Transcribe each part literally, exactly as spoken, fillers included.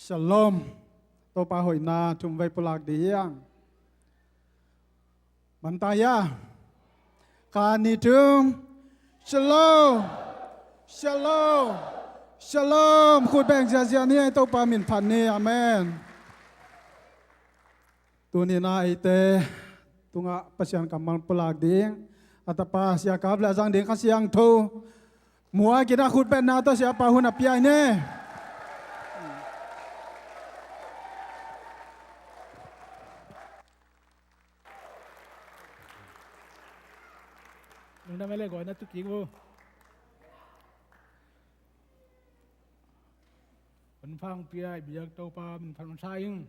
Shalom. Topa hoihna thum vei pulak ding hi hang. Manta hia? Khat, nih, thum. Shalom. Shalom. Shalom. Khut beng ziazia ni, Topa min phat ni. Amen. Tuni-in ah eite tungah Pasian kammal pulak ding a tapa Sia Kap leh a zang ding Kha Siangtho muak in ah khut betna tawh siapa hun a pia hi ni. Lungdam ei le, gawina tu kik uh. Hun pha hong pia i biak Topa min phat masa ing.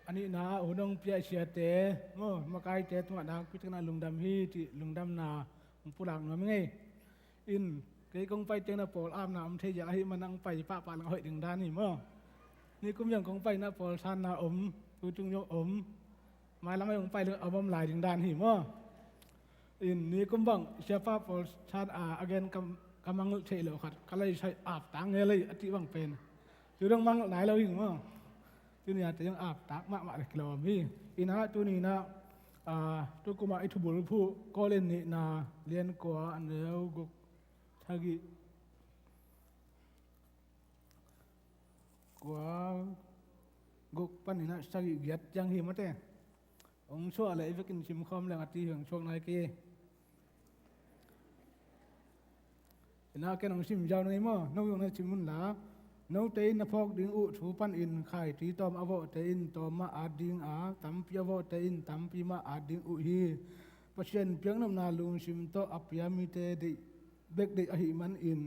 A nihna ah hun hong pia i siate maw, makaite tungah nakpi takin ah lungdam hi cih lungdamna hong pulak nuam ing ei. In, kei kong pai ciangin ah pawl apna om thei a, ahih manin ah hong pai pahpah leng a hoih ding dan hi maw. Nikum zong kong pai in ah pawl sanna om, tu tung zong om. Mailam ah hong pai leng a om lai ding dan hi maw. In, nikum bang siapa pawl san a, a gen ka, ka mangngilh theih loh khat ka lei sai, ap tak ngel ei a cih bang pen tu dong mangngilh nai lo hi maw. Tuni-a te zong ap tak mahmah leh kilawm hi. In ah tuni-in ah, a, tukum ah i thubulphuh Korin nihna lian kua, a neu guk, sagih, kua, guk panin ah sagih, giat ciang hi maw te. Hong suah leh i vekin simkhawm leng a ci hi, hong suak nai kei. In ah ken hong sim ziau ning ei maw, no zong na sim un la. Note in na phawk ding uh thu panin khaiti tawm a vawhte in tawm mah at ding a, tampi a vawhte in tampi mah at ding uh hi. Pasian piaknopna lungsim tawh a pia mite deih bek deih ahih manin,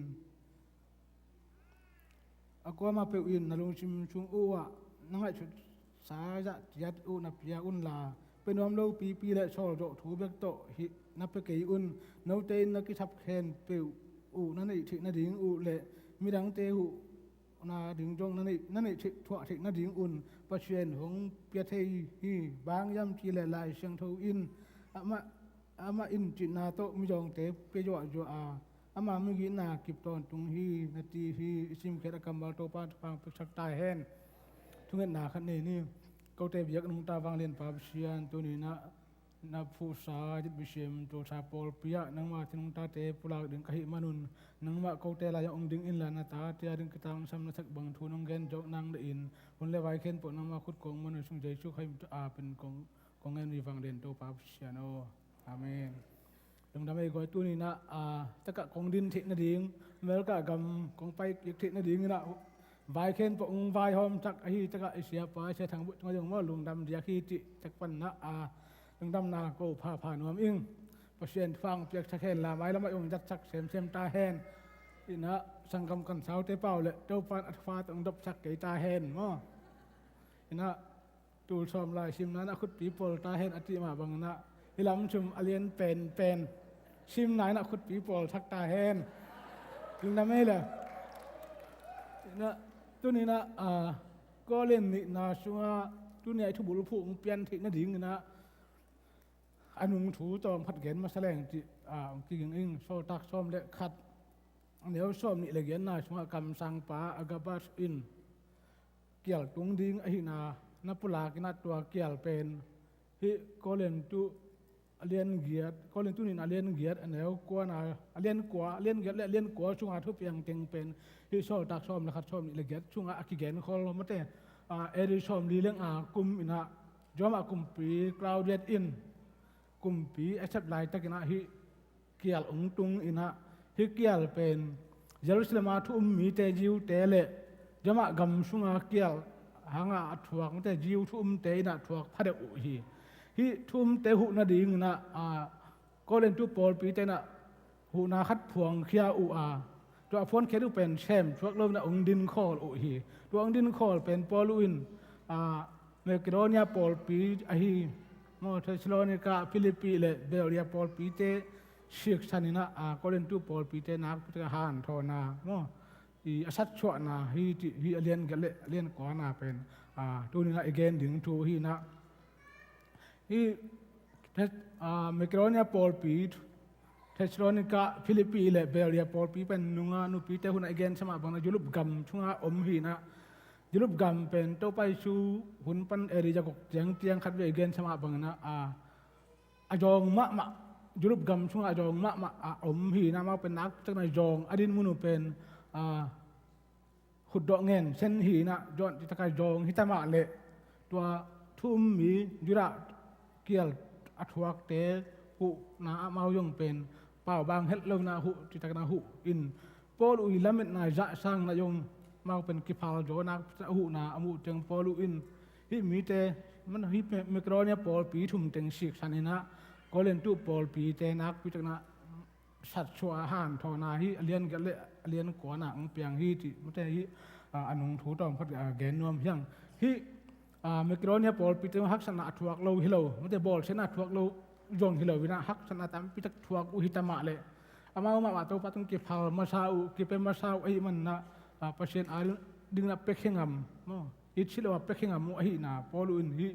a kuamah peuh in na lungsim sung uh ah na ngaihsutsa zah ciat uh na pia un la, pia nuam lopipi le sawlzawh thu bek tawh hih na pia kei un. Note in na kisap khempeuh uh na neih theih nading uh le midangte huhna ding zong na neih, na neih theih, thuah theih nadingun Pasian hong pia thei hi. Bang hiam cih leh Lai Siangtho in amah, amah in cihna tawh mizawngte pia zuahzuah a, ama migitna kip tawntung hi, na ci hi. I simkhiat a kammal Topa in thupha hong piaksak ta hen. Thungetna khat nei ni. Kote biak nungta vanglianpa Pasian, tuni-in ah na phuhsa Zitmuseum tualsa pawlpi ah nangma thanuamte pulak ding ka hih manun, nangmah kote lai-ah hong ding inla, na tate a ding kitangsam na sak bang thu nong gen zawk nang deih in, hun le vai khempeuh nangma khut kong man uh sung Jesu Khrih min tawh a pen kong, kong ngen uh hi, vanglian Topa Pasian aw. Amen. Lungdam ei guai. Tuni-in ah, a, takah kong din theih nading, America gam kong pai kik theih nadingin ah vai khempeuh hong vaihawmsak ahi takah i siapa, i Sia Thang Buh tungah zong maw lungdam diak hi cih tak panin ah, a, lungdamna ko phapha nuam ing. Pasian thupha hong piaksak hen la, mailam ah hong zatsak semsem ta hen. In ah sanggam kan saute pau le Topa in a thupha tawh hong dopsak kei ta hen maw. In ah tul sawm lai simna in ah khutpi pawl ta hen a cih mah bangin ah hih lam sum a lian penpen simna in ah khutpi pawlsak ta hen. Lungdam ei le. In ah tuni-in ah, a, Korin nihna sungah tuni-a i thubulphuh hong pian theih nadingin ah a nung thu tawm khat gen masa leng cih, a, hong kiging ing. Sawltak sawm le khat, a neu sawmnih le giatna sungah kamsangpa Agabas in kial tung ding ahihna na pulak in ah, tua kial pen hih Korin tu a lian giat, Korin tu nihna a lian giat, a neu kuana, a lian kua, a lian giat le a lian kua sunga thupiang teng pen hih Sawltak sawm le khat, sawmnih le giat sungah a kigen khol maw te. A, A D sawmli le nga kum in ah Roma kumpi Claudius in kumpi a sep laitakin ah hih kial hong tung in ah, hih kial pen Jerusalem a thu um mite, Jew-te le Roma gam sunga kial hanga a thuak mite, Jew thu umte in ah thuak phadeuh uh hi. Hih thu umte huh nadingin ah, a, Korin tu pawlpite in ah huhna khat phuangkhia uh a, tua a phuankhiat uh pen sem suak lo in ah hong dinkhawl uh hi. Tua hong dinkhawl pen Paul uh in, a, Makedonia pawlpi ahi maw, Thessalonika, Philippi le Beroia pawlpite siksan in ah, a, Korin tu pawlpite nakpi takin a hanthawhna maw, i, a satsuahna hi cih, hih a lian giat le a lian kuana pen, a, tuni-in ah i gen ding thu hi in ah. Hih Thes-, a, Makedonia pawlpi, Thessalonika, Philippi le Beroia pawlpi pen nunga nupite hun a i gen sa mah bangin ah Europe gam sunga om hi in ah, Juluk gam pen Topa Jesu hun pan Elijah gok ciangciang khat vei gen sa mah bangin ah, a zawng mahmah, Juluk gam sungah a zawng mahmah a om hi in ah, amau pen nakpi takin a zawng a din mun uh pen, a, khutdawh ngen sen hi in ah, John cih takin a zawng hi ta mah leh tua thu um mi Judah kial a thuakte huhna ah amau zong pen pau bang het lo in ah huh cih takin a huh in, Paul uh i lametna zah sangin ah zong amau pen kiphal zaw nak a huhna a muh ciang Paul uh in hih mite, man hih Makedonia pawlpi thum teng siksan in ah Korintu pawlpite nakpi takin ah satsuah a hanthawhna hih a lian giat le a lian kuana hong piang hi cih mate hih, a, a nung thu tawm khat, a, gen nuam hi hang. Hih, a, Makedonia pawlpite haksatna a thuak lo hi lo, mate bawlsiatna a thuak lo zong hi lo in ah haksatna tampi tak thuak uh hi ta mah leh amau mahmah Topa tung kiphal masa uh, kipia masa uh ahih manin ah, a, Pasian a ding, dingin ah piakhia ngam maw, it si lo a piakhia ngam uh ahihna Paul uh in hih,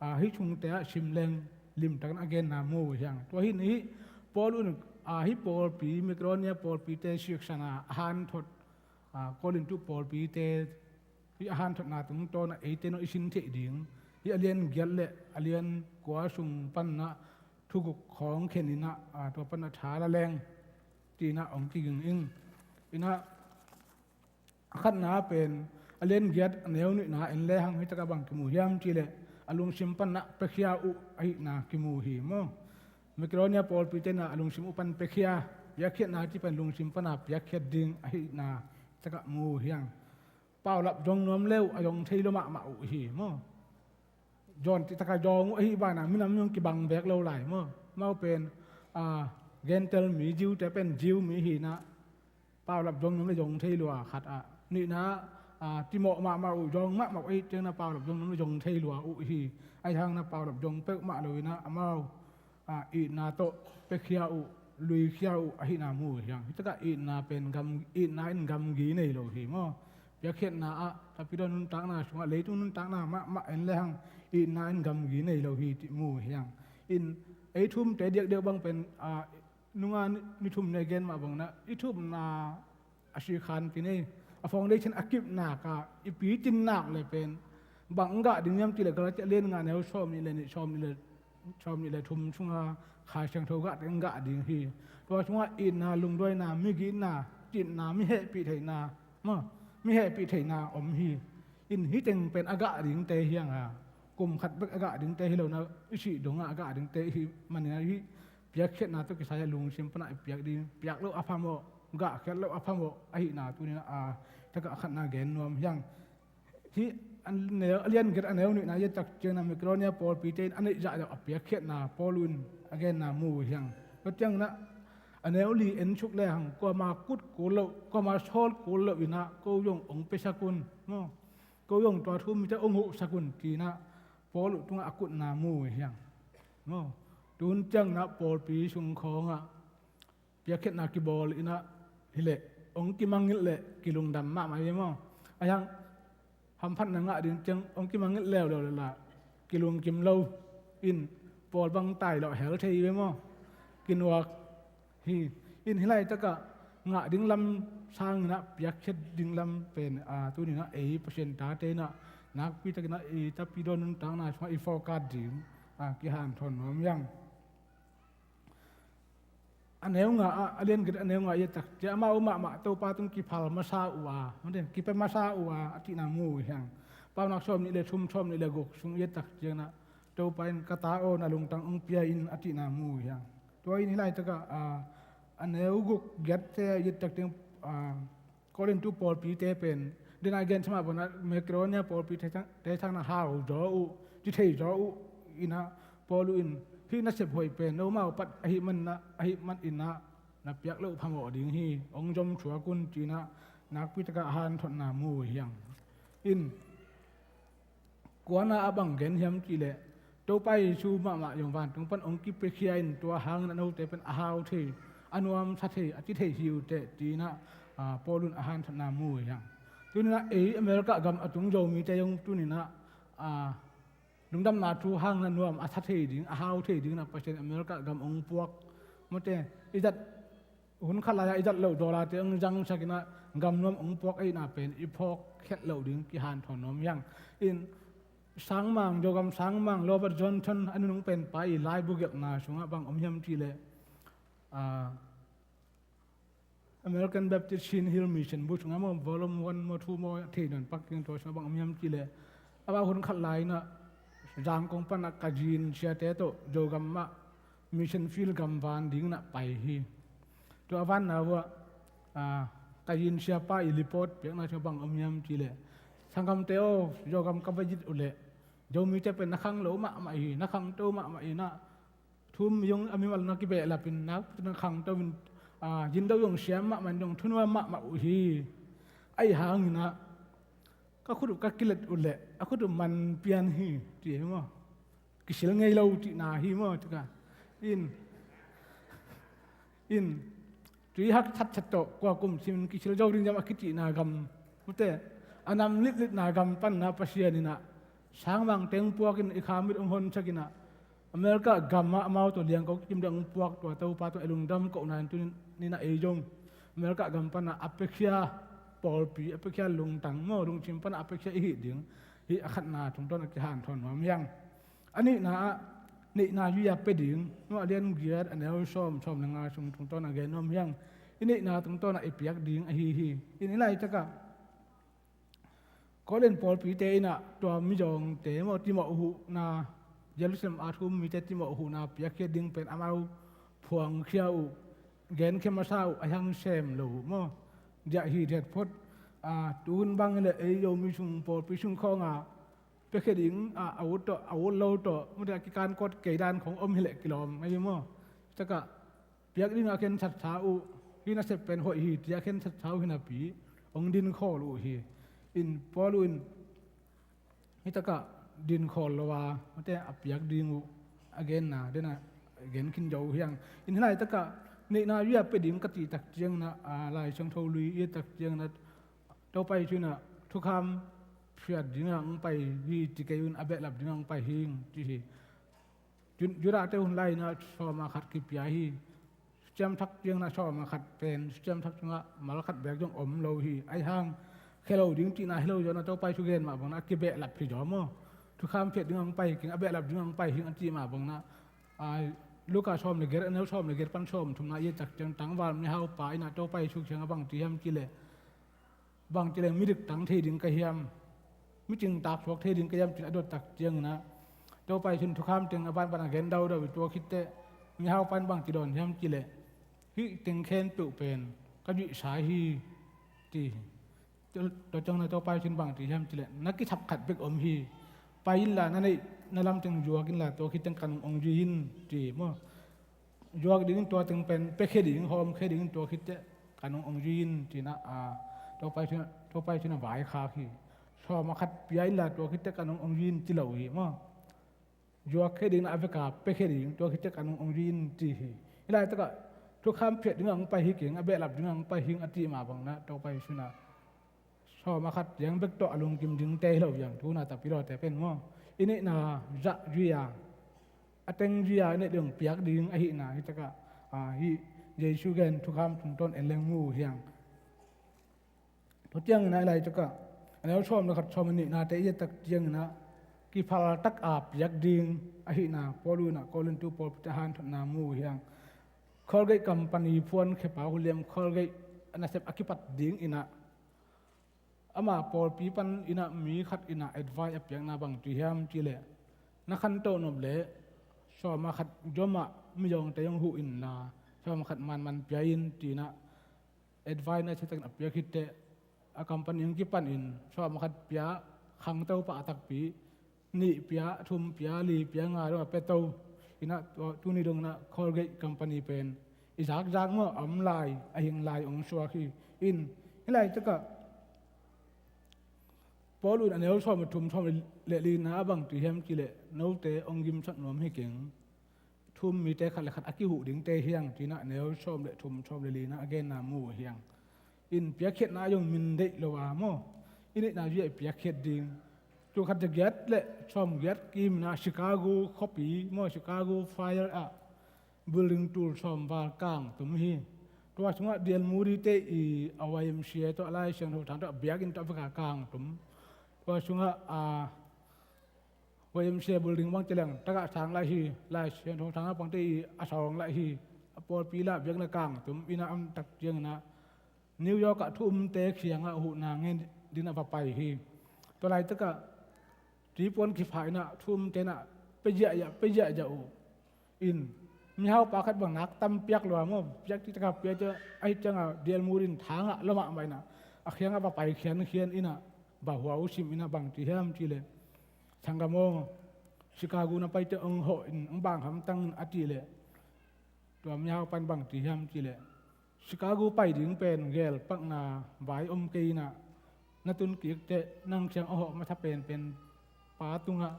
a, hih sungte ah sim leng limtakin a genna mu uh hi hang. Tua hi in hih Paul uh in, a, hih pawlpi, Makedonia pawlpite siksan a a hanthot, a, Korintu pawlpite hih a hanthotna tungtawn ah eite in i sin theih ding hih a lian giat le a lian kua sung pan ah thuguk khawng khen in ah, a, tua pan ah tha la leng ci in ah hong kiging ing. In ah a khatna pen a lian giat a neu nihna en le hang hih takah bang kimu hiam cih leh a lungsim pan ah piakhia uh ahihna kimu hi maw. Makedonia pawlpite in ah a lungsim uh pan piakhia, piakkhiatna cih pen lungsim pan a piakkhiat ding ahihna takah mu uh hi hang. Paulap zong nuam le uh a zong thei lua mahmah uh hi maw. John cih takin a zawng uh ahih banah minam zong kibang bek lo lai maw. Amau pen, a, Gentile mi, Jew-te pen Jew mi hi in ah paulap zong nuam le zong thei lua khat ah, nihna, a, cimawh mahmah uh, zawng mahmah uh ahih ciangin ah paulap zong nuam le zong thei lua uh hi. Ahih hangin ah paulap zong peuhmah lo in ah amau, a, itna tawh piakhia uh, luikhia uh ahihna mu uh hi hang. Hih takah itna pen gam, itna in gamgi nei lo hi maw. Piakkhiatna ah, thapidawn nuntakna sungah, leitung nuntakna mahmah en le hang itna in gamgi nei lo hi cih mu uh hi hang. In ei thumte diakdiak bang pen, a, nunga ni, ni thum ni a gen mah bangin ah i thumna a sikhan pi nei, a foundation a kipnak ah i pitinnak le pen bang hong gah ding hiam cih leh Galatia a lian nga neu sawmnih le nih, sawmnih le, sawmnih le thum sunga Kha Siangtho gahte hong gah ding hi. Tua sungah itna, lungduaina, migitna, citna, mi hehpih theihna maw, mi hehpih theihna om hi. In hih teng pen a gah dingte hi hang a, kum khat bek a gah dingte hi lo in ah i sih dongah a gah dingte i hih manin ah hih piakkhiatna tawh kisai a lungsim pan ah i piak ding, piak loh a phamawh, gahkhiat loh a phamawh ahihna tuni in ah, a, takah a khatna gen nuam hi hang. Hih a neu, a lian giat a neu nihna i et tak ciangin ah Makedonia pawlpite in a neih zah deuh a piakkhiatna Paul in a genna mu uh hi hang. Tua ciangin ah a neu li en suk le hang, kuama kut kul loh, kuama sawl kul loh in ah ko zong hong piasak un maw, ko zong tua thu mite hong huhsak un ci in ah Paul uh tungah a kutna mu uh hi hang maw. Tun ciangin ah pawlpi sung khawngah piakkhiatna kibawl in ah hi leh hong kimangngilh leh kilungdam mahmah hi maw. Ahih hang hamphatna ngah ding ciang hong kimangngilh leuleu leh lah kilungkim lo in pawl bang tailawh hel thei hi ve maw. Kinuak hi. In hih laitakah ngah ding lam sangin ah piakkhiat ding lam pen, a, tuni in ah ei Pasian tate in ah nakpi takin ah i tapidawn nuntakna sungah i focus ding, a, kihanthawn nuam hi hang. A neu nga ah, a lian giat a neu nga i et tak ciang amau mahmah Topa tung kiphal masa uh a, mate, kipia masa uh a, a cihna mu uh hi hang. Paunak sawmnih le thum, sawmnih le guk sung i et tak ciangin ah Topa in, "Ka ta aw, na lungtang hong pia in," a cihna mu uh hi hang. Tua in hih laitakah, a, a neu guk giatte i et tak ciang, a, Korintu pawlpite pen, den a gen sa mah bangin ah Makedonia pawlpite sang, te sangin ah hau zaw uh, ci thei zaw uh in ah Paul uh in, "Hih na sep hoih pen nomau pat ahih manin ah, ahih manin ah na piak loh phamawh ding hi, hong zom suak un," ci in ah nakpi takah a hanthotna mu uh hi hang. In kuana a bang gen hiam cih leh, Topa Jesu mahmah zong vantung pan hong kipiakhia in tua hangin a note pen a hau thei, a nuamsa thei, a ci thei hi uh teh ci in ah, a, Paul un a hanthotna mu uh hi hang. Tuni in ah ei America gam a tung Zomite zong tuni in ah, a, lungdamna thu hangin a nuam a sa thei ding, a hau thei ding in ah Pasian America gam hong puak, mate, i zat hun khat lai-ah i zat loh dollar-te hong zangsak in ah gam nuam hong puak ahihna pen i phawk khelh loh ding kihanthawn nuam hiang. In sangmang, Zogam sangmang Robert Johnson a nunung penpa i laibu gelhna sungah bang om hiam cih leh, ah, American Baptist Chin Hill Mission bu sungah maw, volume one maw, two maw, thei nawn pak keng, tua sungah bang om hiam cih leh, a bang hun khat lai inah Zangkong panah Kayin siate tawh Zogam ah mission field gamvan ding inah pai hi. Tua a vanna uah, ah, Kayin siapa i report piakna sungah bang om hiam cih leh, sanggamte aw, Zogam ka va it uh leh Zomite pen na khanglo mahmah hi, na khangto mahmah inah, thu-um zong a mimal na kibehlapin, na, na khangto in, ah, zindo zong siam mahmah in zong thunuam mahmah uh hi. Ahi hangin ah ka khut uh ka kilet uh leh a khut uh man pian hi, ci hi maw. Kisil ngei lo cihna hi maw, cika. In, in, tui hak thatthat tawh kua kum simin kisil zo ding hiam a kicihna gam, mute, a nam litlitna gam panna Pasian inah sangmang teng puakin i kha mit hong honsak inah, America gamah amau tawh liangko kikim ding hong puak, tua Topa tawh i lungdam kohna in tuni inah ei zong America gam panah a piakhia pawlpi, a piakhia lungtang maw, lungsim panah a piakhia i hih ding hih a khatna tungtawn a kihanthawn nuam hiang. A nihna ah, neihna zui-a pia ding maw, a lian giat, a neu sawm, sawm le nga sung tungtawn a gen nuam hiang. I neihna tungtawn ah i piak ding ahi hi. In hih laitakah Korin pawlpite inah tua mizawngte maw, timawh huhna, Jerusalem a thu-um mite timawh huhna piakhia ding pen amau phuangkhia uh, genkhia masa uh, a hiang sem lo uh maw. Diah hi diat phot, ah, tuhun bang hileh ei Zomi sung pawlpi sung khawngah piakhia ding, ah, a ut tawh, a ut lo tawh, mute a kikankawt kei dan khong om hileh kilawm ahi maw. Takah piak dingah khensatsa uh, hih nasep pen hoih hi, tiah khensatsa uh hi napi hong dinkhawl uh hi. In Paul uh in hih takah dinkhawl lo a, mute a piak ding uh a genna, dena gen khin zo uh hiang. In hih laitakah neihna zui-a pia ding ka cih tak ciangin ah, a, Lai Siangtho lui i tak ciangin ah, Topa Jesu inah thukham phiat dingah hong pai hi, ci kei un, a behlap dingah hong pai hing, ci hi. Ju-, Judahte hun lai inah sawm a khat kipia hi. Suciam thak ciangin ah sawm a khat pen, suciam thak ciangah mal khat beek zong om lo hi. Ahi hang khe lo ding cihna hi lo zaw inah, Topa Jesu gen mah bangin ah a kibehlap hi zaw maw. Thukham phiat dingah hong pai hi keng, a behlap dingah hong pai hing a cih mah bangin ah, a, Luka sawm le giat, a neu sawm le giat pan sawm thumna i et tak ciang, tangval mihaupa inah Topa Jesu kiangah bang ci hiam cih leh, bang ci leng midik tang thei ding ka hiam, micing tak suak thei ding ka hiam, ci-in a dot tak ciangin ah, Topa Jesu in thukham teng a banban a gen daudau hi. Tua khit teh mihaupa in bang ci dawn hiam cih leh, hih teng khempeuh pen ka zuihsa hi, ci hi. Tua ciangin ah Topa Jesu in bang ci hiam cih leh, na kithap khat bek om hi. Pai inla, na neih na lam teng zuak inla, tua khit teh ka nung hong zui in, ci hi maw. Zuak ding, tua teng pen piakhia ding, hawmkhia ding, tua khit teh ka nung hong zui in, ci-in ah, a, Topa Jesu in, Topa Jesu in a vaikhak hi. Sawm a khat pia inla, tua khit teh ka nung hong zui in, ci lo hi maw. Zuakkhia ding inah a veka piakhia ding, tua khit teh ka nung hong zui in, ci hi. Hih laitakah thukham phiat dingah hong pai hi keng, a behlap dingah hong pai hing a cih mah bangin ah, Topa Jesu inah sawm a khat ciang bek tawh a lungkim dingte hi lo hiang, tu-in ah, tapidaw, te pen maw. I neihna zah zui-a, a teng zui-a i neih ding piak ding ahihna, hih takah, a, hih Jesu gen thukham tungtawn en leng mu uh hiang. Tua ciangin ah hih laitakah a neu sawm le khat, sawm le nihnate i et tak ciangin ah, kiphal tak a piak ding ahihna Paul inah Korintu pawlpite a hanthotna mu uh hiang. Colgate company phuankhiapa, William Colgate, a nasep a kipat ding inah, ama pawlpi pan inah mi khat inah advice a piakna bang ci hiam cih leh, na khantoh nop leh sawm a khat zomah mizawngte zong huh inla, sawm a khat manman pia in, ci-in ah advice na sia takin a piak khit teh, a company hong kipan in sawm a khat pia, khangto pah takpi, nih pia, thum pia, li pia, nga dong a pia to. Inah tua, tuni dong inah Colgate company pen i zakzak maw, a om lai, a hing lai hong suak hi. In hih laitakah Paul in a neu sawm le thum, sawm le lina ah bang ci hiam cih leh, note hong gimsak nuam hi keng, thu-um mite khat le khat a kihuh dingte hiang, ci-in ah neu sawm le thum, sawm le lina a genna mu uh hiang. In piakkhiatna zong min deih lo a maw, i neihna zui-ah i piakkhiat ding. Tul khat za giat le sawm giat kim inah Chicago khuapi maw, Chicago Fire ah building tul sawm val kang tum hi. Tua sungah D L Moody te i a Y M C A tawh, a Lai Siangtho sang tawh, a biakinn tawh a vekpi kang tum. Tua sungah a Y M C A building bang ci leng tagah sang lai hi, Lai Siangtho sang a pangte i a sawng lai hi, a pawlpi lah biakna kang tum, inn ah a om tak ciangin ah New York ah thu umte kiangah huhna ngen dingin a va pai hi. Tua laitakah tipuan kipha in ah thu umte in ah pia ziahziah, pia ziahziah uh in, mihaupa khat bang nak tam piak lua maw, piak cihtakah pia ciah, ahi ciangah D L Moody in thangah lua mahmah in ah a kiangah va pai khiankhian in ah va hua uh sim in ah bang ci hiam cih leh, sanggam aw, Chicago na paite hong hawh in, hong bang hamtang in a cih leh, tua mihaupa in bang ci hiam cih leh, Chicago pai ding pen gelpakna vai om kei in ah, na tun kik teh nang kiang a hawh masa penpen pa tungah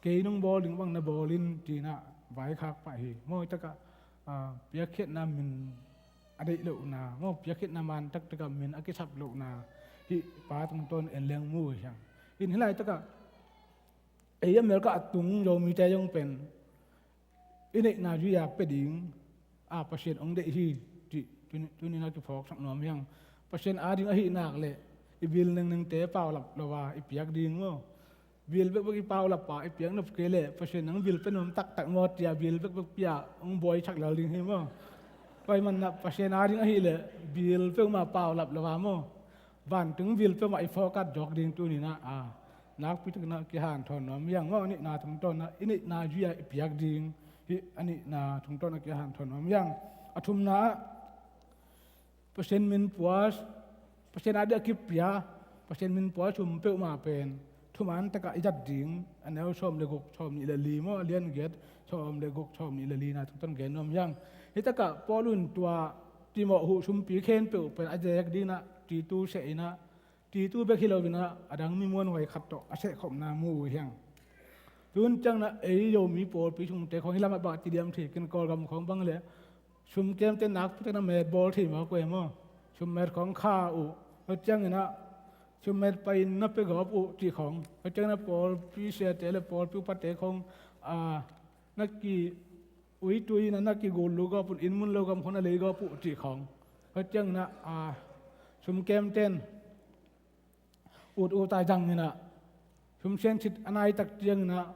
kei nong bawl ding bang na bawl in, ci in ah vaikhak pah hi. Maw, hitakah a, piakkhiatna min a deih lohna, maw, piakkhiatna man taktakah min a kisap lohna hih pa tungtawn en leng mu uh hiang. In hih laitakah ei America a tung Zomite zong pen i neihna zui-a pia ding a Pasian hong deih hi, cih tuni, tuni-in a kiphawksak nuam hiang. Pasian ading ahih nak leh i bil nengnengte paulap lo a i piak ding maw. Bil bekbek i paulap a i piak nop kei leh Pasian in hong bil pia nuam taktak maw, ci-a bil bekbek pia hong buaisak lel ding hi maw. Tua ahih manin ah Pasian ading ahih leh bil peuhmah paulap lo a maw, vantung bil peuhmah i focus zawk ding tuni-in ah, a, nakpi takin ah kihanthawn nuam hiang maw. A nihna tungtawn ah i neihna zui-a i piak ding, hih a nihna tungtawn ah kihanthawn nuam hiang. A thumna ah Pasian min pua, Pasian ading a kipia, Pasian min pua sum peuhmah pen thuman takah i zat ding, a neu sawm le guk, sawmnih le li maw, a lian giat, sawm le guk, sawmnih le lina tungtawn gen nuam hiang. Hitakah Paul in tua Timothy huh sumpi khempeuh pen a zek dingin ah Titus seh in ah, Titus bek hi loin ah a dang mi muanhuai khat tawh a sehkhopna mu uh hiang. Tun ciangin ah ei Zomi pawlpi sungte khawng hih lamah bang ci diam thei kei in, Kawlgam khawng bang leh sumkemte nakpi takin a met bawl thei mawk uh e maw. Summet khawng kha uh. Tua ciangin ah summet pai-in na pia gawp uh cih khawng. Tua ciangin ah pawlpi siate le pawlpi upate khawng, a, na ki uitui in ah na kigul lo gawp un, inn mun lo gam khawng na lei gawp uh cih khawng. Tua ciangin ah, a, sumkemte in ut ut a zangin ah, sumsian cit a nai tak ciangin ah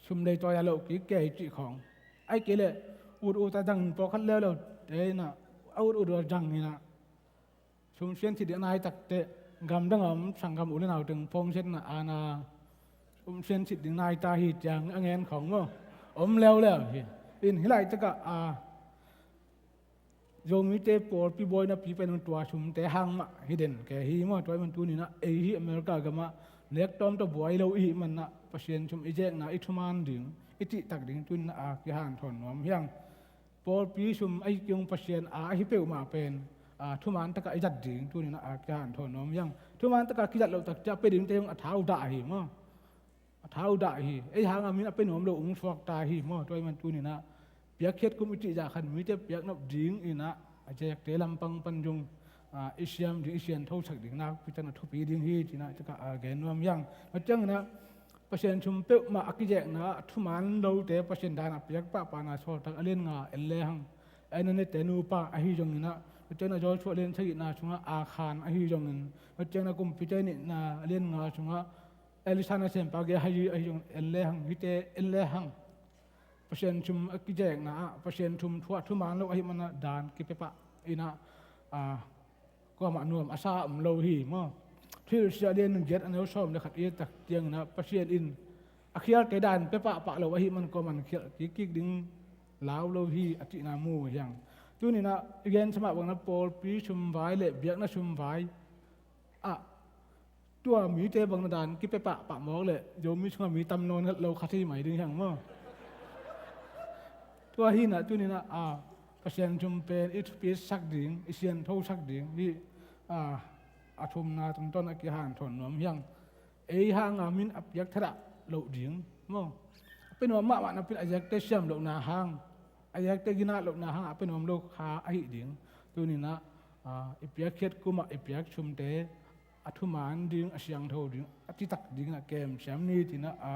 sum lei tawi a loh kik kei cih khawng. Ahih kei leh ut ut a zangin pawlkhat leuleu te in ah a ut ut a zangin ah sumsian cit ding a nai tak teh gamdang a om sanggam u le nau teng phone siatna ana sumsian cit ding nai ta hi, ci-a a ngen khawng maw, om leuleu hi. In hih laitakah, a, Zomite pawlpi buainapi pen tua sumte hang mah hi den kei hi maw. Tua ahih manin tuni-in ah ei hih America gamah nektawm tawh buai lo i hih manin ah Pasian sum i zekna, i thuman ding, i cihtak ding tuni-in ah a kihanthawn nuam hiang. Pawlpi sum ahi kei zong Pasian a ahi peuhmah pen, a, thuman takah i zat ding tuni-in ah a kihanthawn nuam hiang. Thuman takah kizat loh tak ciang a pia dingte zong a thau dah hi maw. A thau dah hi. Ei hanga min a pia nuam lo hong suak ta hi maw. Tua ahih manin tuni-in ah piakkhiat kum i cih zah khat mite piak nop dingin ah a zekte lampang pan zong, a, i siam ding, i siangthosak ding nakpi takin a thupi ding hi, ci-in ah hitakah a gen nuam hiang. Tua ciangin ah Pasian sum peuhmah a kizekna ah thuman lote Pasian dan a piak pahpahna Sawltak a lian nga en lehang, Anania te nupa ahi zongin ah, tua ciangin ah Joshua a lian sagihna sungah Akhan ahi zongin, tua ciangin ah Kumpite nihna a lian nga sungah Elisha nasempa Gehazi ahi zongin en lehang, hihte en lehang Pasian sum a kizekna ah Pasian sum thu ah thuman lo ahih manin ah dan kipia pah in ah, a, kuamah nuam a sa om lo hi maw. Thuhilhsia a lian giat a neu sawm le khat i et tak ciangin ah Pasian in a khialte dan pia pahpah lo ahih manin kuaman khialh kikkik ding lau lo hi, a cihna mu uh hiang. Tuni-in ah i gensa mah bangin ah pawlpi sumvai le biakna sumvai ah tua mite bangin a dan kipia pahpah mawk leh Zomi sungah mi tam nawn het lo kha thei mai ding hiang maw. Tua hi-in ah tuni-in ah, a, Pasian sum pen i thupisak ding, i siangthosak ding hih, a, a thumna tungtawn a kihanthawn nuam hiang. Ei hanga min a piak thadah loh ding maw. A pia nuam mahmah napi-in a zekte siam lohna hang, a zekte ginat lohna hang a pia nuam lo kha ahi ding. Tuni-in ah, a, i piakkhiat kum ah i piak sumte a thuman ding, a siangtho ding, a citak dingin ah kem siam ni, ci-in ah, a,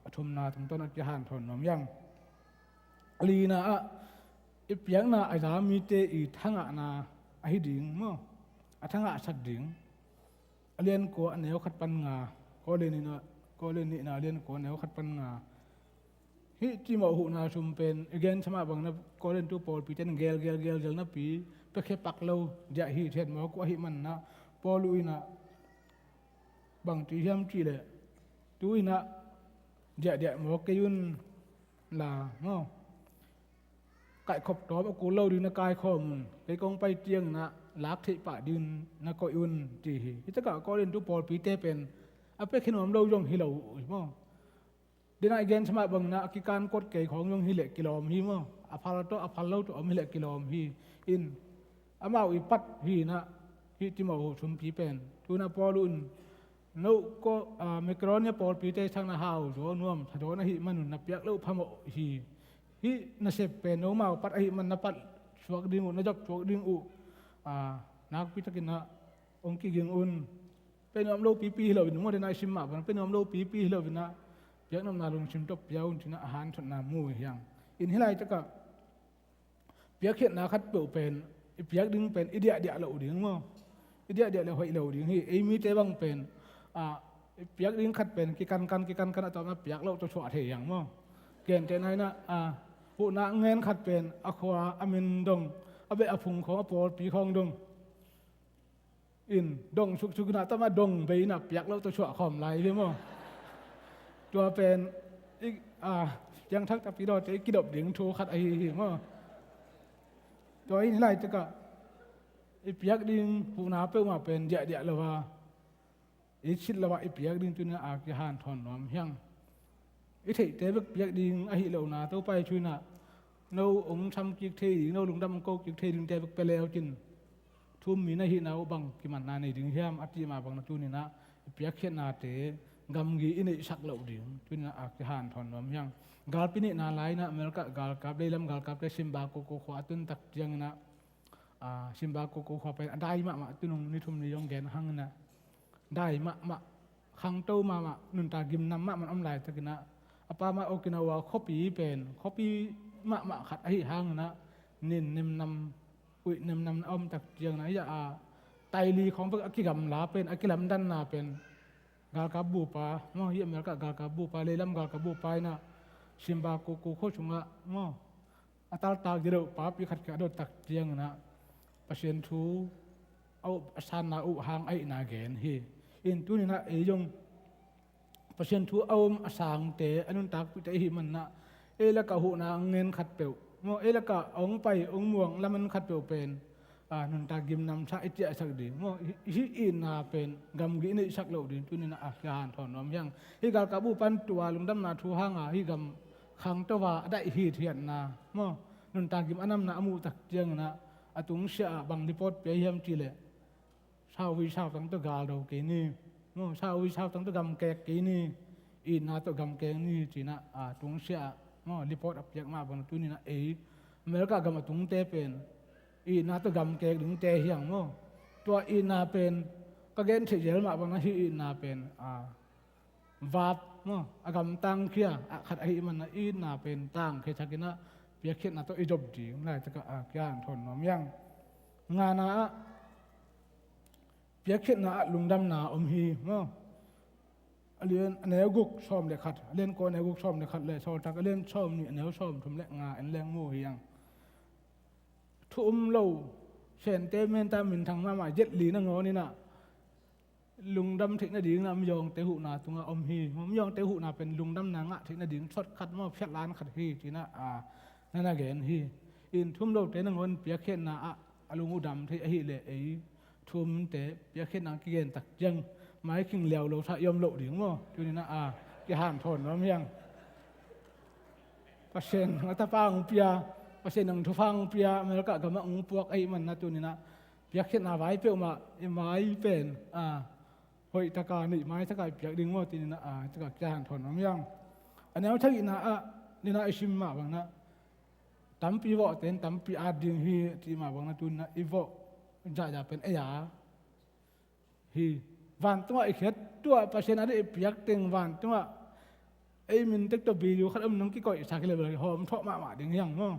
a thumna tungtawn a kihanthawn nuam hiang. A lina ah I piakna a za mite i thangahna ahi ding maw? A thangahsak ding. A lian kua a neu khat pan nga, Korin nihna, Korin nihna a lian kua a neu khat pan nga. Hih Timothy huhna sum pen i gen sa mah bangin ah Korin tu pawlpite in gel gel gel gel napi piakhia pak lo diah hi, thiat mawk uh ahih manin ah Paul in ah bang ci hiam cih leh, tu-in ah diahdiah mawk kei un la maw? Kaihkhop tawm a kul lo ding na kaikhawm un, kei kong pai ciangin ah lak theih pah dingin na koih un, ci hi. Hih takah Korin tu pawlpite pen a piakhia nuam lo zong hi lo uh hi maw? Dena i gen sa mah bangin ah a kikan kot kei khawng zong hi leh kilawm hi maw? A phal tawh a phal lo tawh om hi leh kilawm hi. In amau i pat hi-in ah hih Timothy sumpi pen tu-in ah Paul in no ko, ah, Macedonia pawlpite sang na hau zaw nuam sa zaw na hih manun na piak loh phamawh hi. Hih nasep pen nomau pat ahih man na pat suak ding uh, na zak suak ding uh, ah, nakpi takin ah hong kiging un. Pia nuam lo pipi hi loin, maw, dena i sim mah bang, pia nuam lo pipi hi loin ah piaknopna lungsim tawh pia un, ci-in ah a hanthotna mu hi hang. In hih laitakah piakkhiatna khatpeuh pen i piak ding pen i diahdiah loh ding maw? I diahdiah le hoih lo ding hi. Ei mite bang pen, ah, i piak ding khat pen kikankan kikankan a tawpna piak loh tawh suah thei hi hang maw? Gentehna in ah, ah, huhna ngen khat pen a khua a min dong, a beh a phung khawng, a pawlpi khawng dong. In dong suksuk in ah tawmah dong bei in ah piak loh tawh suah khawm lai hi maw? Tua pen i, a, piangthak takpi dawte i kidop ding thu khat ahi hi maw? Tua in hih laitakah i piak ding huhna peuhmah pen diahdiah lo a, i sit lo a i piak ding tu-in ah kihanthawn nuam hi hang. I theihte bek piak ding ahi lohna Topa i thu-in ah no hong sam kik thei ding, no lungdam hong ko kik thei dingte bek pia le uh cin, thu-um mi na hihna uh bang kimanna nei ding hiam a cih mah bangin ah tuni-in ah i piakkhiatnate gamgi i neihsak loh ding tuni-in ah a kihanthawn nuam hi hang. Galpi neihna lai-in ah America galkap, leilam galkapte Simba Koko khua a tun tak ciangin ah, ah, Simba Koko khua pen a dai mahmah, tunung ni thum ni zong gen hangin ah dai mahmah, khangto mahmah, nuntak gimnam mahmah om laitakin ah, a pa mah Okinawa khuapi pen khuapi mahmah khat ahih hangin ah nin nemnam, uih nemnam na om tak ciangin ah, hih a taili khawng bek a kigamla pen, a kilamdanna pen galkap bupa maw, hih America galkap bupa, leilam galkap bupa in ah Simba Koko khua sungah maw, a taltak deuh papi khat kia a dot tak ciangin ah Pasian thu a up, a sanna uh hang ahihna gen hi. In tuni-in ah ei zong Pasian thu a um a sangte, a nuntakpihte i hih manin ah ei lakah huhna a ngen khatpeuh maw, ei lakah a hong pai hong muang lamen khatpeuh pen, a, nuntak gimnamsa i ciahsak ding maw? Hih, hih itna pen gamgi i neihsak loh ding tuni-in ah a kihanthawn nuam hi hang. Hih galkap bupa in tua lungdamna thu hanga hih gam khangto a a daih hithiatna maw, nuntak gim a namna a muh tak ciangin ah a tungsiah ah bang report pia hiam cih leh, sauhui sautang tawh galdo kei ni maw, sauhui sautang tawh gamkek kei ni, itna tawh gamkek ni, ci-in ah a tungsiah ah maw report a piak mah bangin ah tuni-in ah ei America gam a tungte pen itna tawh gamkek dingte hi hang maw? Tua itna pen ka gen theih zel mah bangin ah hih itna pen, a, vap maw, a gamtang khia a khat ahih manin ah itna pen tangkhia thakin ah piakkhiatna tawh i zop ding laitakah a kihanthawn nuam hi hang. Ngana ah piakkhiatna ah lungdamna om hi maw? A lian a neu guk sawm le khat, a lian kua a neu guk sawm le khat le Sawltak a lian sawm nih a neu sawm thum le nga en leng mu hi hang. Thu um lo, sente menta minthang mahmah jet li nangawnin ah lungdam theih nadingin ah mizawngte huhna tungah om hi. Mizawngte huhna pen lungdamna ngah theih nading shortcut maw, phiatlan khat hi, ci-in ah, a, na na gen hi. In thu um lote nangawn piakkhiatna ah a lung uh dam thei ahih leh ei thu umte piakkhiatna kigen tak ciang maikhing liau lo sa i om loh ding maw? Tuni-in ah, a, kihanthawn nuam hi hang. Pasian in a tapa hong pia, Pasian in thupha hong pia, America gamah hong puak ahih manin ah tuni-in ah piakkhiatna vai peuhmah i mai pen, a, hoih taka neih mai taka i piak ding maw, tuni-in ah, a, taka kihanthawn nuam hi hang. A neu thagihna ah, nina i sim mah bangin ah tampi vawhte in tampi at ding hi, cih mah bangin ah tuni-in ah i vawh zahzah pen ei a hi. Vantungah i khiat, tua Pasian a dih i piak teng vantungah ei min tek tawh video khat om nong kikoihsak hi leh bel hawm thawh mahmah ding hi hang maw?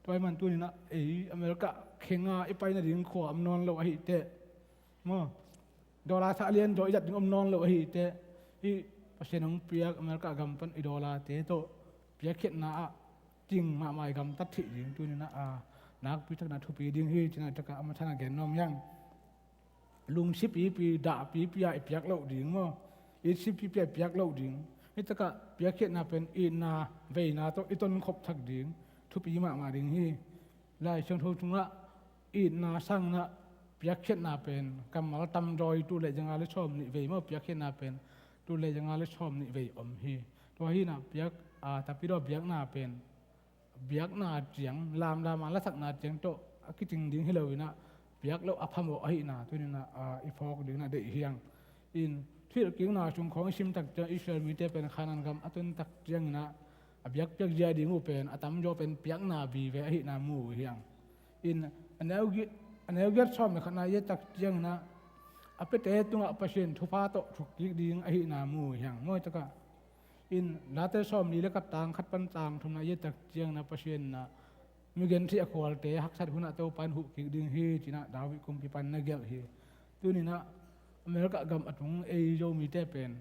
Tua ahih man tuninah ei America khenga i pai nading khua om nawn lo ahi teh, maw, dollar thah lian zaw i zat ding om nawn lo ahi teh, hih Pasian hong piak America gam pan i dollar te tawh piakkhiatna ah ting mahmah i gamtat theih ding tuninah a nakpi takin a thupi ding hi, cinah takah a mathan a gen nuam hiang. Lungsi pipi, dah pipi a i piak loh ding maw? Itsi pipi a i piak loh ding. Hih takah piakkhiatna pen itna veina tawh i tonkhop thak ding thupi mahmah ding hi. Lai Siangtho sungah itna sanginah piakkhiatna pen kammal tamzaw i tul le zanga le sawm nih vei maw, piakkhiatna pen tul le zanga le sawm nih vei om hi. Tua hinah piak, a, tapidaw biakna pen biakna ciang, lamlam a lasakna ciang tawh a kiting ding hi loinah, biak loh a phamawh ahihna tuninah, a, i phawk dinginah deih hiang. In thuhilhkikna sung khawng i simtak ciang Israel mite pen Khanan gam a tuntak cianginah a biakpiak zia ding uh pen a tamzaw pen piakna vive ahihna mu uh hiang. In a neu gi-, a neu giat sawm le khatna i ettak cianginah a piate tungah Pasian thupha tawh thukkik ding ahihna mu uh hiang. Maw, hih takah in Late sawmli le khat, tang khat pan tang thumna i ettak cianginah Pasian inah migentheih a khualte haksat hunah Topa in huh kik ding hi, cinah David kumpipa in na gelh hi. Tuninah America gam a tung ei Zomite pen